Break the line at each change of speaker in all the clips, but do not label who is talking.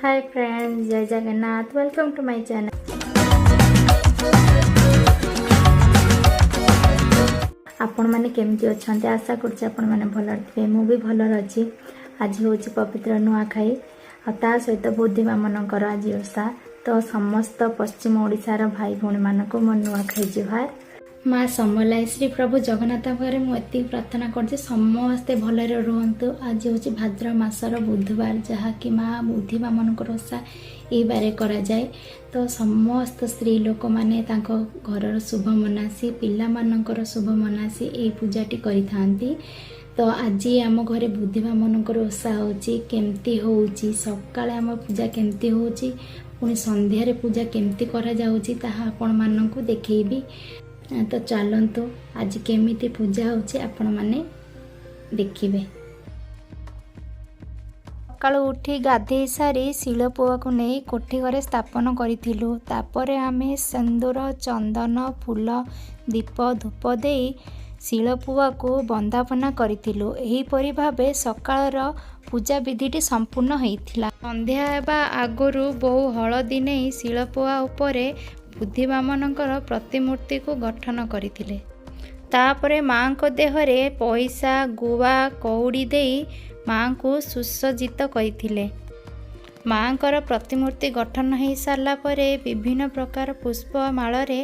Hi friends, Jay Jagannath. Welcome to my channel. ଆପଣମାନେ କେମିତି ଅଛନ୍ତି? ଆଶା କରୁଛି ଆପଣମାନେ ଭଲରେ ଥିବେ। ମୁଁ ବି ଭଲରେ ଅଛି। ଆଜି ହେଉଛି ପବିତ୍ର ନୂଆଖାଇ ଆଉ ତା ସହିତ ବୁଦ୍ଧିବାମନଙ୍କର ଆଜି ଓଷା। ତ ସମସ୍ତ ପଶ୍ଚିମ ଓଡ଼ିଶାର ଭାଇ ଭଉଣୀମାନଙ୍କୁ ମୋ ନୂଆଖାଇ ଜୁହାର। ମା ସମଲାଇ, ଶ୍ରୀ ପ୍ରଭୁ ଜଗନ୍ନାଥଙ୍କ ପାଖରେ ମୁଁ ଏତିକି ପ୍ରାର୍ଥନା କରୁଛି, ସମସ୍ତେ ଭଲରେ ରୁହନ୍ତୁ। ଆଜି ହେଉଛି ଭାଦ୍ରବ ମାସର ବୁଧବାର, ଯାହାକି ମା ବୁଦ୍ଧିବାମନଙ୍କର ଓଷା ଏହି ବାରେ କରାଯାଏ। ତ ସମସ୍ତ ସ୍ତ୍ରୀ ଲୋକମାନେ ତାଙ୍କ ଘରର ଶୁଭ ମନାସି, ପିଲାମାନଙ୍କର ଶୁଭ ମନାସି ଏହି ପୂଜାଟି କରିଥାନ୍ତି। ତ ଆଜି ଆମ ଘରେ ବୁଦ୍ଧିବାମନଙ୍କର ଓଷା ହେଉଛି। କେମିତି ହେଉଛି, ସକାଳେ ଆମ ପୂଜା କେମିତି ହେଉଛି, ପୁଣି ସନ୍ଧ୍ୟାରେ ପୂଜା କେମିତି କରାଯାଉଛି, ତାହା ଆପଣମାନଙ୍କୁ ଦେଖେଇବି। ତ ଚାଲନ୍ତୁ, ଆଜି କେମିତି ପୂଜା ହେଉଛି ଆପଣମାନେ ଦେଖିବେ। ସକାଳୁ ଉଠି ଗାଧେଇ ସାରି ଶିଳପୁଆକୁ ନେଇ କୋଠି ଘରେ ସ୍ଥାପନ କରିଥିଲୁ। ତାପରେ ଆମେ ସିନ୍ଦୁର, ଚନ୍ଦନ, ଫୁଲ, ଦୀପ, ଧୂପ ଦେଇ ଶିଳପୁଆକୁ ବନ୍ଦାପନା କରିଥିଲୁ। ଏହିପରି ଭାବେ ସକାଳର ପୂଜା ବିଧିଟି ସମ୍ପୂର୍ଣ୍ଣ ହେଇଥିଲା। ସନ୍ଧ୍ୟା ହେବା ଆଗରୁ ବୋଉ ହଳଦୀ ନେଇ ଶିଳପୁଆ ଉପରେ ବୁଦ୍ଧିବାମନଙ୍କର ପ୍ରତିମୂର୍ତ୍ତିକୁ ଗଠନ କରିଥିଲେ। ତାପରେ ମାଙ୍କ ଦେହରେ ପଇସା, ଗୁଆ, କଉଡ଼ି ଦେଇ ମାଙ୍କୁ ସୁସଜ୍ଜିତ କରିଥିଲେ। ମାଙ୍କର ପ୍ରତିମୂର୍ତ୍ତି ଗଠନ ହେଇସାରିଲା ପରେ ବିଭିନ୍ନ ପ୍ରକାର ପୁଷ୍ପ ମାଳରେ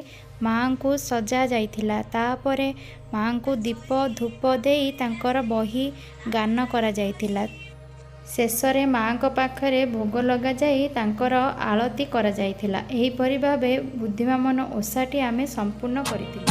ମାଙ୍କୁ ସଜା ଯାଇଥିଲା। ତାପରେ ମାଙ୍କୁ ଦୀପ, ଧୂପ ଦେଇ ତାଙ୍କର ବହି ଗାନ କରାଯାଇଥିଲା। ଶେଷରେ ମାଙ୍କ ପାଖରେ ଭୋଗ ଲଗାଯାଇ ତାଙ୍କର ଆଳତି କରାଯାଇଥିଲା। ଏହିପରି ଭାବେ ବୁଦ୍ଧିବାମନ ଓଷାଟି ଆମେ ସମ୍ପୂର୍ଣ୍ଣ କରିଥିଲୁ।